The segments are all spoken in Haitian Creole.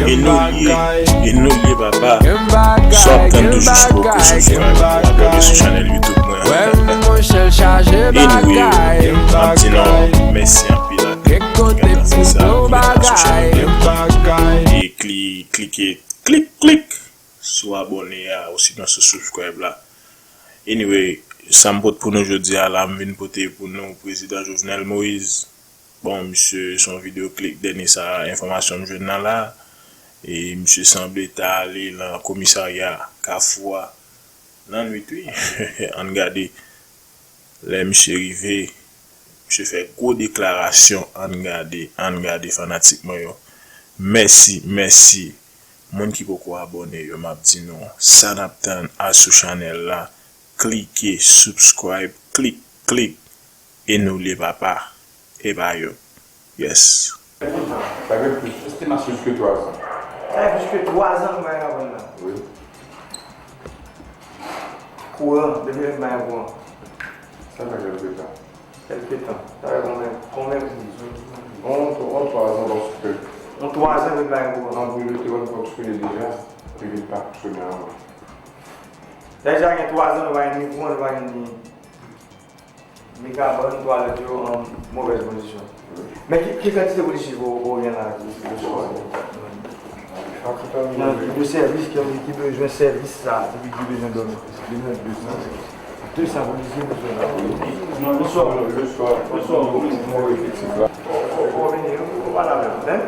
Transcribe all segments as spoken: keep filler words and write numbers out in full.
E nou l ye, e nou l ye papa. Sa w ap tann toujou sou Poko Sou Fè, abòne sou chanèl YouTube mwen. Anyway, m ap di nou mèsi anpil ak gade sa videyo sou chanèl mwen. E kli, klike, klik, klik sou abòne a, osinon sou subscribe la. Anyway, sa m pote pou nou jodi a la, m vin pote pou nou Prezidan Jovenel Moïse. Bon, misye, se yon videyo klik dènye sa, enfòmasyon m jwenn nan la. E misye sanble ta ale nan komisarya Kafou a nan nwit, wi. Ann gade. Lè misye rive, misye fè gwo deklarasyon. Ann gade, ann gade, fanatik mwen yo. Mèsi, mèsi. Moun ki poko abòne yo, m ap di nou, sa n ap tann asou chanèl la. Klike, subscribe, klik, klik. E nou l ye papa. E pa yo. Yes. Sa gen plis, plis ke twa zan. Sa gen plis ke twa zan nou pa gen labann nan. Wi. Kouran, depi lè m pa gen kouran. Sa fè kèlke tan. Kèlke tan. Sa fè konbyen, konbyen plis? On, on twa zan paske. On twa zan depi pa gen kouran. Anpil yo te konn fonksyone deja, epi li pa fonksyone ankò. Sa deja gen twa zan nou pa gen ni kouran, nou pa gen ni. Ni kabann, twalèt yo an movèz kondisyon. Men ki, ki kantite polisye pou, pou gen la, ki, ki, de sèvis ki, ki bezwen sèvis sa, epi ki bezwen dòmi? Bezwen de san. De san polisye bezwen la. Non, le soir, le soir, le soir, nou efektif la. Ou, ou, ou vini, ou, ou pale avè m, hein?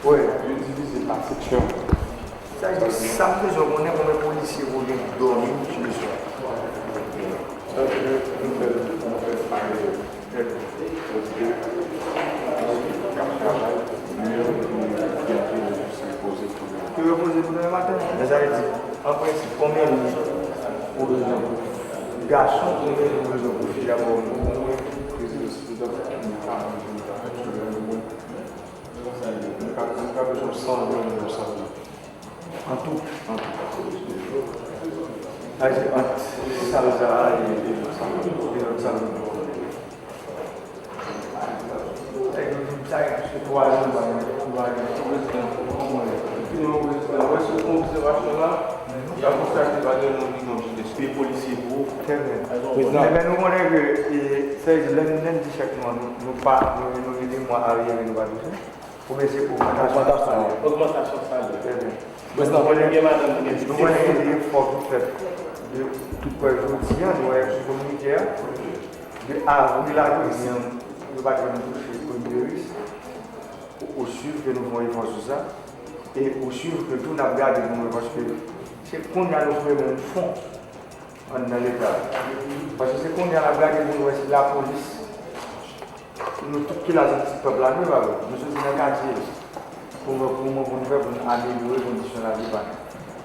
Wi. Yo divize pa seksyon. Sa vle di, sa m bezwen konnen konbyen polisye pou gen dòmi sou le swa. Sa vle di, nou fè, nou fè pa erè. Trè byen. Paske, paske k ap travay, li menm, li gen pou li poze pou demen. Pou yo poze pou demen maten. Men sa vle di, an prensip, konbyen li pou bezwen pou gason, konbyen li pou bezwen pou fi, dabò, nou konn wè, prezidan, si tout a fè, nou ka, nou ka, nou ka, nou ka bezwen san grenn moun, san grenn. An tou, an tou. Sa vle di ant sal sa a e, e lòt sal yo. Sa vle di sa gen plis ke twa zan nou pa gen, nou pa gen. Prezidan, kòman w ye? Prezidan, wè sou obsèvasyon la, y a konstate pa gen moun ki gen jidès. Pe polisye pou ou. Trè byen. Prezidan. Men, men nou konnen ke, e, sa vle di, lè n, lè n di chèk nou an, nou, nou pa, nou, nou mete mwa aryere, nou pa touche. Premye se ogmantasyon salè. Ogmantasyon salè. Trè byen. Prezidan. Nou konnen gen madanm ki gen pitit. Nou konnen gen de efò ki fèt de tout prè jodi a, nou wè sou kominike a, de avril a jodi a, nou pa t janm touche premye risk. Ou, ou swiv ke nou fè yon efò sou sa. E ou swiv ke tou n ap gade pou nou, paske se kounye a nou fè menm fon anndan Leta. Paske se kounye a n ap gade pou n wè si lapolis, nou tout ki la se ti pèp la nou ye, pa vre? Nou soti nan katye pou, pou, pou nou fè pou n amelyore kondisyon lavi pa nou.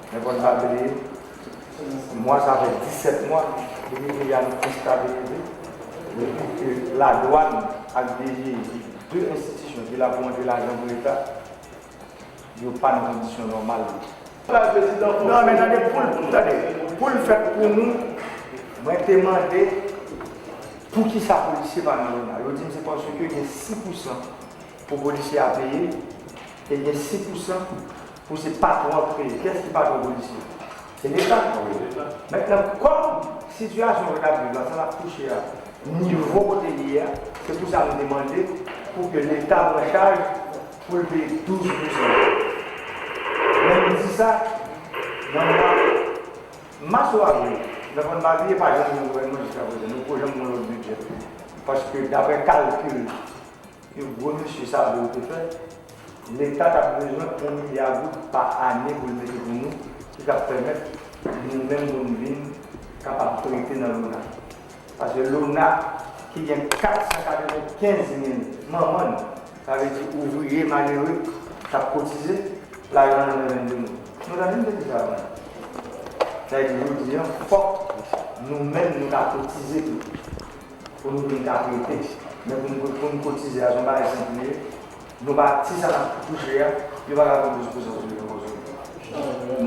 Men fò n pa bliye, mwa sa fè disèt mwa depi peyi a nou konstate ke, depi ke ladwàn ak D G I, de enstitisyon ki la pou antre lajan pou Leta, yo pa nan kondisyon nòmal yo. Non, men tande, pou l, tande, pou l fèt pou nou, mwen te mande poukisa polisye pa nan lona. Yo di m se paske gen sis pousan pou polisye a peye, e gen sis pousan pou se patwon an ki peye. Kiyès ki patwon polisye? Se Leta. Mentnan, kòm sitiyasyon ke n ap viv la, sa n ap touche a, nivo kote l ye a, se pou sa nou te mande pou ke Leta pran chaj pou l peye douz pousan. Men m di sa, nan mwa mas ou avril, nan fò n pa bliye, pa janm gen gouvènman jiska prezan. Nou poko janm gen yon lòt bidjè. Paske, daprè kalkil yon gwo mesye Sabot te fè, Leta t ap bezwen yon milya goud pa ane pou l mete pou nou, ki t ap pèmèt nou menm pou n vin kapab prete nan lona. Paske lona ki gen kat san katrevenkenz mil manman, sa vle di ouvriye malere k ap kotize, lajan nan men nou. Nou tande m te di sa avan. Sa vle di jodi a, fòk nou menm nou ta kotize tou, pou nou vin ka prete. Men pou n, pou n kotize a, se yon bagay senp li ye. Nou pa, ti sa n ap touche a, yo pa ka pran douz pousan sou li ankò sou li.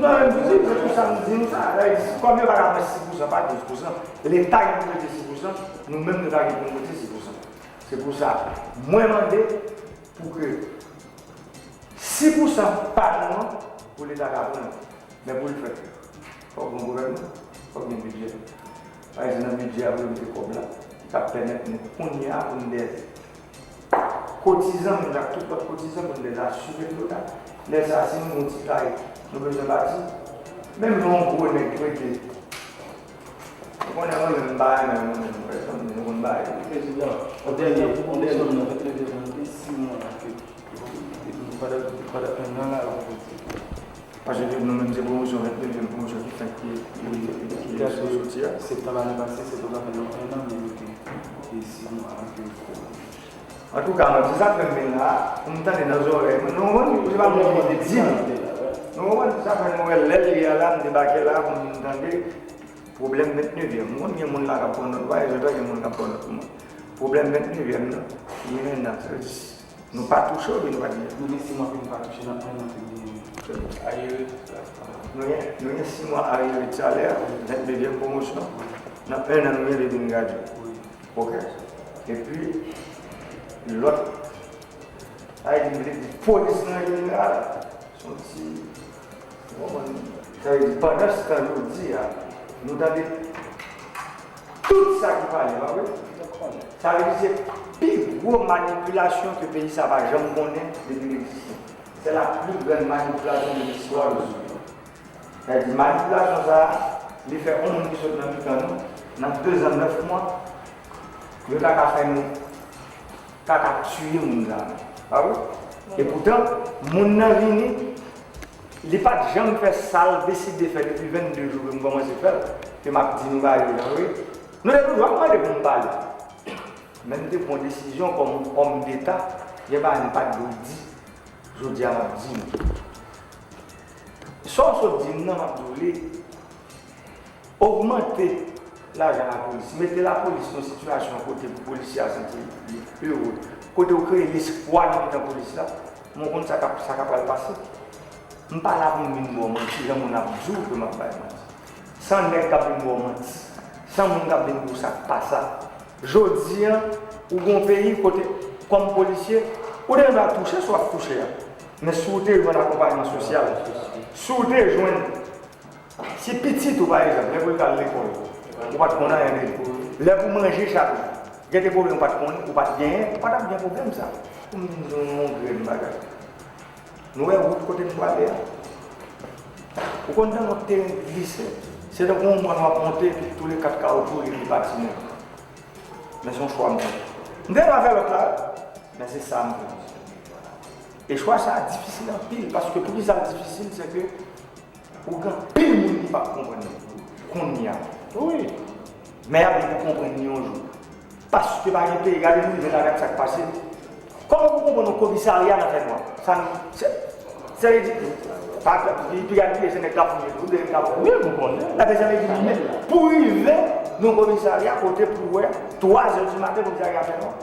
Non, men m di, se pou sa m di nou sa. Sa vle di, kòm yo pa ka pran sis pousan, pa douz pousan, Leta gen pou prete sis pousan, nou menm nou ta gen pou nou prete sis pousan. Se pou sa, mwen mande pou ke, Sis pousan pa nou an, pou Leta ka pran l. Men pou l fèt, fòk gen gouvènman, fòk gen bidjè. Pa egzanp, nan bidjè a, pou yo mete kòb la, ki ka pèmèt nou kounye a pou n dèz kotizan, menm jan ak tout lòt kotizan, pou n dèz asire nou la. Lè sa a, si nou gen yon ti kay, nou bezwen bati, menm lè yon gwo nèg prete. Ou konnen mwen menm, m pa renmen mwen menm, pèsonn, nou konn bagay. Prezidan, yon dènye, yon dènye, nou fè trèz an, sis mwa ke nou pa t, pa t, enn an la, ou konprann. Paske nou menm se pwomosyon, vennnevyèm pwomosyon ki fenk ki, ki, ki, ki soti a. Septanm ane pase, se pou sa fè nou enn an, men nou te, te sis mwa ke. Antouka, mwen, se sa k fè m vin la, pou m tande nan zòrèy mwen. Nou konprann, se pa moun ki te di m. Nou konprann, se sa k fè nou wè lè l ye a la, m debake la, pou m vin tande pwoblèm vennnevyèm. M konn gen moun la k ap pran nòt, pa egzanp, gen moun k ap pran nòt pou mwen. Pwoblèm vennnevyèm nan, li enn an, sa vle di, nou pa touche w, nou pa gen. Nou gen sis mwa ke nou pa touche nan enn an ke nou genyen. Ayere. Nou gen, nou gen sis mwa ayere salè, vennnevyèm pwomosyon. Nan enn an, nou gen depi n gradye. Wi. Ok. Epi, lòt, sa vle di, m vle di, polis nan jeneral, se yon ti, ou konprann? Sa vle di, pandan se tan jodi a, nou tande tout sa ki pale, pa vre? Sa vle di se pi gwo manipilasyon ke peyi sa pa janm konnen depi l egziste. C'est la plus grande manipulation de l'histoire de ce pays. Sa vle di manipilasyon sa a, li fè yon moun ki sot nan mitan nou, nan de zan nèf mwa, yo ta ka fè nou, ta ka tiye moun sa a. Pa vre? Epoutan, moun nan vini, li pa t janm fè sa l deside fè depi vennde jou ke m kòmanse fè l, ke m ap di nou bagay yo jan yo ye. Nou te toujou ap mande pou m pale. Men m te pran desizyon kòm yon òm deta, gen bagay m pa t dwe di, jodi a m ap di nou. Sa w sot di m nan, m ap di w li. Ogmante lajan lapolis, mete lapolis nan sitiyasyon kote pou polisye a santi li ere, kote w kreye lespwa nan mitan polis la, men w konn sa k ap, sa k ap pral pase. M pa la pou m vin ba w manti, jan moun ap di w ke m ap bay manti. San nèg k ap vin ba w manti, san moun k ap vin di w sa k pa sa. Jodi a, ou gen yon peyi kote, kòm polisye, ou te gen dwa touche sa w ap touche a. Men si w te jwenn akonpayman sosyal, si w te jwenn, si pitit ou, pa egzanp, lè pou l t al lekòl, ou pa t konn anyen de li. Lè pou manje chak jou, gen de pwoblèm ou pa t konnen, ou pa t genyen, ou pa t ap gen pwoblèm sa. Pou m vin di w yon grenn bagay. Nou wè wout kote n prale a? Ou konn nan yon teren glise. Se tankou yon mòn w ap monte, epi tou le kat kawo pouri epi patinen. Men se yon chwa m fè. M te dwe fè lòt la, men se sa m fè. E chwa sa a difisil anpil, paske poukisa l difisil, se ke ou gen anpil moun ki p ap konprann li kounye a. Wi. Men y ap vin konprann li yon jou. Paske pa gen peyi, gade nou rive la, gade sa k pase. Kòman pou konprann yon komisarya nan fènwa? Sa n, se, se ridikil. Pa, pi, pi gade, se nèg k ap fouye tou, de nèg k ap fouye. Wi, nou konnen. Ebyen, sa vle di, men, pou rive nan komisarya, kote pou wè, twa zè di maten, komisarya fènwa.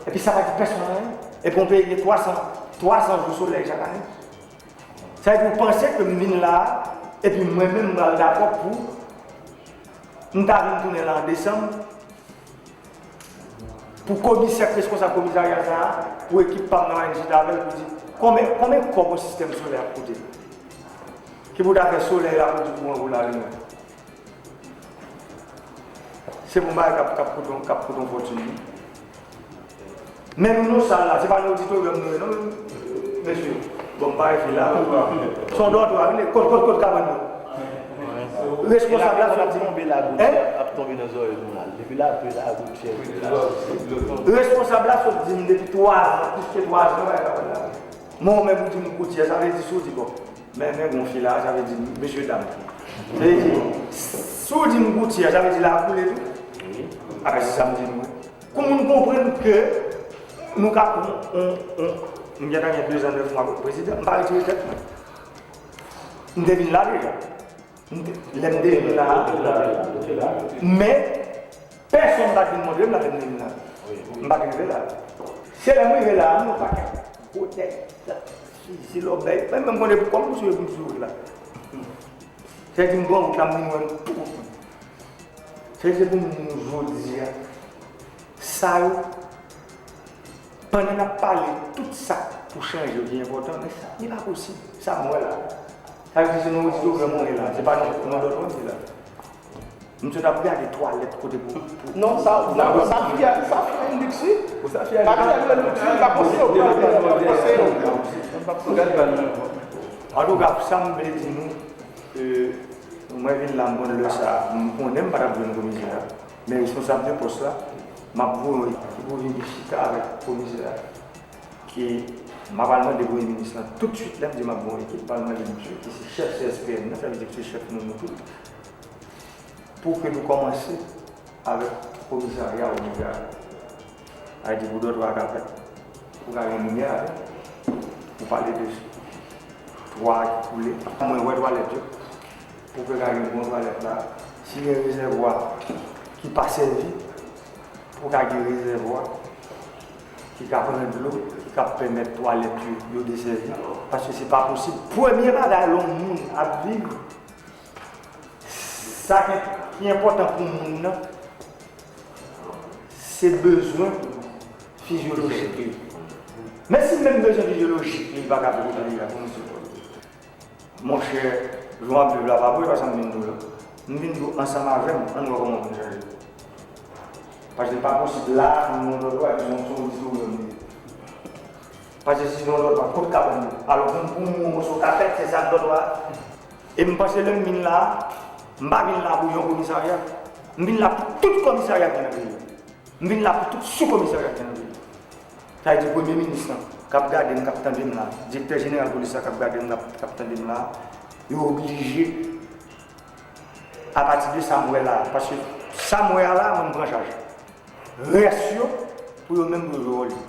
Epi sa pa di pèsonn anyen. Epi yon peyi gen twa san, twa san jou solèy chak ane. Sa vle di, ou panse ke m vin la a, epi mwen menm, m pral dakò pou m ta vin tounen la an desanm, pou komisè, reskonsab komisarya sa a, pou ekip pa m nan, pa vin chita avè l pou di, konbyen, konbyen kòb yon sistèm solè ap koute? Ki pou ta fè solèy la pou di kouran pou l ale menm? Se pou bagay k ap, k ap koute, k ap koute yon fòtin, wi. Men nou nan sal la, se pa nan oditoryòm nou ye, non, mesye. Bon, m pa ekri la. Se yon dòtwa, wi, kot, kot, kot kabann nou? Responsab la sot di m, tonbe lagoutchè, ap tonbe nan zòrèy nou la. Depi la, tonbe lagoutchè. Responsab la sot di m depi twa zan, plis ke twa zan, bagay kabann la. Mwen menm ou di m koutye, sa vle di si w di, bon, men, men gon fi la, sa vle di mesye dam. Sa vle di, si w di m koutye, sa vle di la ap koule tou. Apre se sa m di nou. Pou moun konprann ke nou ka pran on, on, m gentan gen de zan nèf mwa kot prezidan, m pa retire tèt mwen. M te vin la deja. M te, lè m te vin la, men pèsonn pa t vin montre m la lè m te vin la. M pa t rive la. Se lè m rive la, m wè yon pakèt gwo tèt, fizi lòbèy, mwen menm konnen pou kò m sou yo pou m sou wout la. Se di m pran wout la, m vin wè m tout. Se, se pou m di nou jodi a, sa yo, pandan n ap pale tout sa Pou chanje yo ki enpòtan, men sa, li pa posib. Sa m wè la. Sa vle di se nan oditoryòm mwen ye la, se pa nan, nan lòt mwen ye la. M sot ap gade twalèt kote pou, pou... Non, sa, non, sa fè, sa fè yon luks, wi. Sa fè yon luks, wi. Pa fè yon luks, wi, pa konseye w, pa konseye w. Antouka, sa m vle di nou, euh, mwen vin la, m konn lè sa, m konnen m pa t ap jwenn komisè a, men responsab de pòs la, m ap voye ki pou vin chita avèk komisè a, ke m ap al mande premye minis lan tout swit, lè m di m ap voye ekip, m al mande misye, ki se chèf C S P N nan, sa vle di ki se chèf nou, nou tout, pou ke nou kòmanse avèk komisarya Omega. Sa vle di pou dòtwa ka fèt, pou ka gen limyè avè, pou pale de twa ki koule. Mwen wè twalèt yo, pou ke ka gen bon twalèt la. Si gen rezèvwa ki pa sèvi, pou ka gen rezèvwa ki ka pran dlo, ki ka pèmèt twalèt yo, yo desèvi. Paske se pa posib. Premye bagay lè yon moun ap viv, sa ki, ki enpòtan pou moun nan, se bezwen fizyolojik li. Men si menm bezwen fizyolojik li, li pa ka pran li la, kòman se pou li? Monchè, jan w ap viv la pa bon, e pa sa m vin di w la. M vin di w ansanm avè m, ann wè kòman pou n chanje. Paske li pa posib la, nou nan dòtwa, epi se yon, se yon oditoryòm li ye. Paske si se yon dòtwa, kot kabann yo? Alò, pou, pou yon moso kapèt, se sa dòtwa. E m panse lè m vin la, m pa vin la pou yon komisarya. M vin la pou tout komisarya ki nan peyi a. M vin la pou tout sou komisarya ki nan peyi a. Sa vle di premye minis lan, k ap gade m, k ap tande m la, direktè jeneral polis la k ap gade m, k ap, k ap tande m la, yo oblije, apati de sa m wè la, paske sa m wè a la, mwen m pran chaj. Rès yo, pou yo menm yo jwe wòl yo.